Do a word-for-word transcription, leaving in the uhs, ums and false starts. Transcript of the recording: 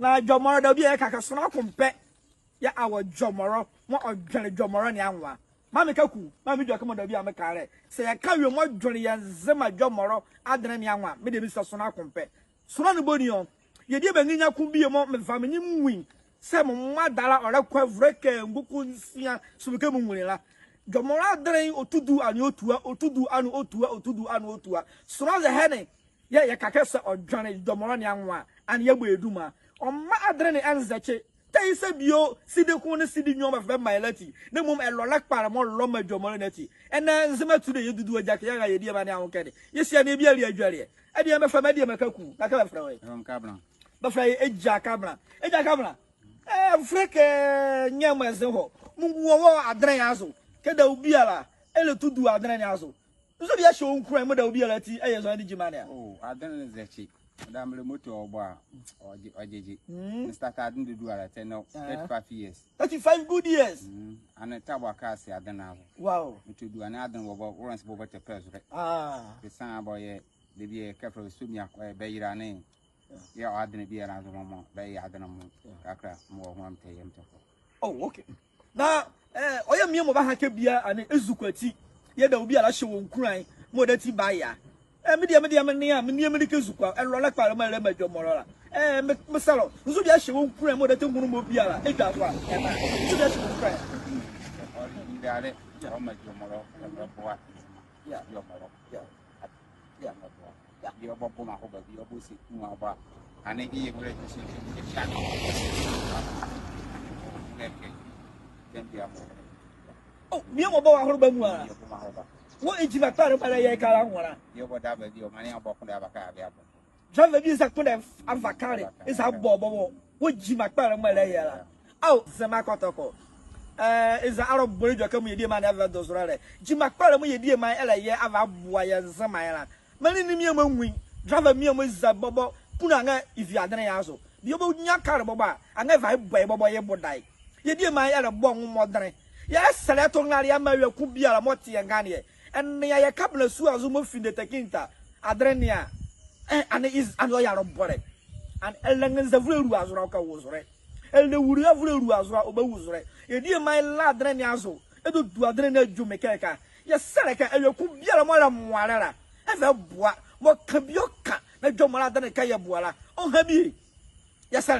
Na dwɔmɔlɔ, dawubi, yɛka kɛ sonla ko mpɛ yɛɛ ɔwɔ dwɔmɔlɔ mɔɔ ɔdwenle dwɔmɔlɔ ne anwo a. Maame Kaku, maame Dwɛkɛ, mɔɔ dawubi a meka la, sɛ yɛka awie mɔɔ dwenle yɛ Nzema dwɔmɔlɔ adenle ne anwo a, mediema, mese sonla ko mpɛ. Sonla ne boni ɔ? Yɛ diema nrenyia ko bie mɔɔ meva me nye menwu ye. Sɛ memmɔ adaye la, ɔlɛkɔ ɛvolɛ kɛ ngua ko nsia, sɔɔmi kɛ menwunle la. Dwɔmɔlɔ adenle ɔtudu anee ɔtua, ɔtudu anee ɔtua, ɔtudu anee ɔtua. Sonla zɛhae ne yɛɛ yɛka kɛ sɛ ɔdwenle dwɔmɔlɔ ne anwo a, ɛnee yɛbɔ ye duma. Ɔmma adenle ne ɛnzɛkye. Tɛ ye sɛ bie ɔ, sidi ko nee sidi nwiɔ mɔɔ bɛfa bɛmaa ye la ati, na mmom ɛlɔlɛ kpalɛ mɔɔ ɔlɔ maa dwɔmɔlɔ ne ati. Ɛnɛ Nzema Today yɛdudu a, gyakɛ yɛra yɛ diema ne anwo ɛkɛ ne. Yɛsia ne biala adwelie. Adiema, bɛfɛlɛ me Adiema Kaku, na kɛ bɛfɛlɛ wɔ ɛ? Bɛfɛlɛ ye Egya Kabla. Egya Kabla. Ɛɛ, ɛvolɛ kɛ nyɛmɔ ɛze hɔ. Menwu wɔ wɔ adenle ye azo. Kɛ dawubi biala ɛlɛtudu adenle ne azo. Nzɔhane bie ɛhyɛ wɔ nkuran mɔɔ dawubi biala ti ɛyɛ zɔhane gyima ne a? Oh, adenle ne zɛkye. Ɔdaye melɛ moto ɔbɔ a, ɔgye, ɔgyegye. Mm. Mestart adenle dua la tɛ ɛnɛ, ah, thirty-five years. Thirty-five good years. Mm. Ɛnee tɛbɔ a kɛ ɛse adenle azo. Wow. Meto dua ne adenle bɔbɔ, wɔ nsi bɔbɔ tɛ pɛ zolɛ. Ah. Kɛsan bɔ yɛɛ, debie kɛ fɛlɛ sɔmi a, ɛɛ, bɛyela ne. Yeah. Yɛɛ ɔwɔ adenle biala azo mɔɔ, mɔɔ bɛyɛ adenle mɔɔ, yeah, kakra mɔɔ wɔ ho a metɛ yɛ metɛ kɔ. Oh, okay. Na, ɛɛ, ɔyɛ bie mɔɔ baha kɛ bie a ɛnee ezukoa ti yɛɛ dawubi biala ɛhyɛ wɔ nkuran mɔɔ ɔdaye ti bayɛ a. Ɛɛ, mediema, mediema, menea, menea, menea kɛ ezukoa, ɛlɔlɛ kpalɛ mɔɔ ɛlɛ maa dwɔmɔlɔ la. Ɛɛ, me, mesɛlɛ ɔ, nzɔhane bie ɛhyɛ wɔ nkuran mɔɔ ɔdaye ti nhonlomɔ biala ɛdwazo a, ɛmaa, nzɔhane bie ɛhyɛ wɔ nkuran. Ɔlɛ, ɔmaa dwɔmɔlɔ, ɛlɔlɛ boa. Yeah. Dwɔmɔlɔ. Yeah. Yeah. Yeah. Bie ɔbɔ boma ahoba, bie ɔbɔ sɛ ku ahoba. Ɛnee bie ɔbɔ lɛ tɛ sɛ tɛ sɛ. Oh, bie mɔɔ bɔ wɔ aholoba muala. Bie ɔbɔ ma ahoba. Wɔ gyima kpalɛ mɔɔ ɛlɛyɛ kɛ la nwala. Bie ɔbɔ driver bie ɔ, ɛmaa ne abɔ kɔndɛ aba kar a bie abɔ. Driver bie eza kɔndɛ ava kar, eza abɔ bɔbɔ. Wɔ gyima kpalɛ mɔɔ ɛlɛyɛ la. Ao, Nzema Kotoko. Ɛɛ, eza alɔbɔlɛ edwɛkɛ mɔɔ yɛ diema ne ɛva ɛdo zolɛ la. Gyima kpalɛ mɔɔ yɛ diema ɛlɛyɛ ava aboa yɛ Nzema ye la. Menli ne bie mɔ anwu ye. Driver bie mɔ eza bɔbɔ, kunlu anrɛɛ ɛvi adenle ye azo. Bie ɔbɔnyia kar bɔbɔ a, anrɛɛ ɛva ɛbɔ ye bɔbɔ ye bo daye. Yɛ diema ɛlɛbɔ nwonlomɔ denle. Yɛsɛlɛ ɛto nrɛlaleɛ yɛamaa awie ko biala mɔɔ te yɛ nganeɛ. Ɛnea yɛ kabɛnla sua zo mɔɔ fi Ndetekinta adenle ne a. Ɛɛ, ɛnee, ɛnee ɔyɛ alɔbɔlɛ. Ɛnee ɛlɛnrɛnza avolɛ lua zo la, ɔkawo zolɛ. Ɛlɛwule avolɛ lua zo la, ɔbawo zolɛ. Yɛ diema ɛlɛ adenle ne azo. Ɛdodua adenle ne adwu mekɛka. Yɛsɛlɛ kɛ awie ko biala mɔɔ ɛlɛmoa lɛ la, ɛva ɛboa. Mɔɔ ka bie ɔka na dwɔmɔlɔ adenle kɛ yɛboa la, ɔnha bie. Yɛsɛlɛ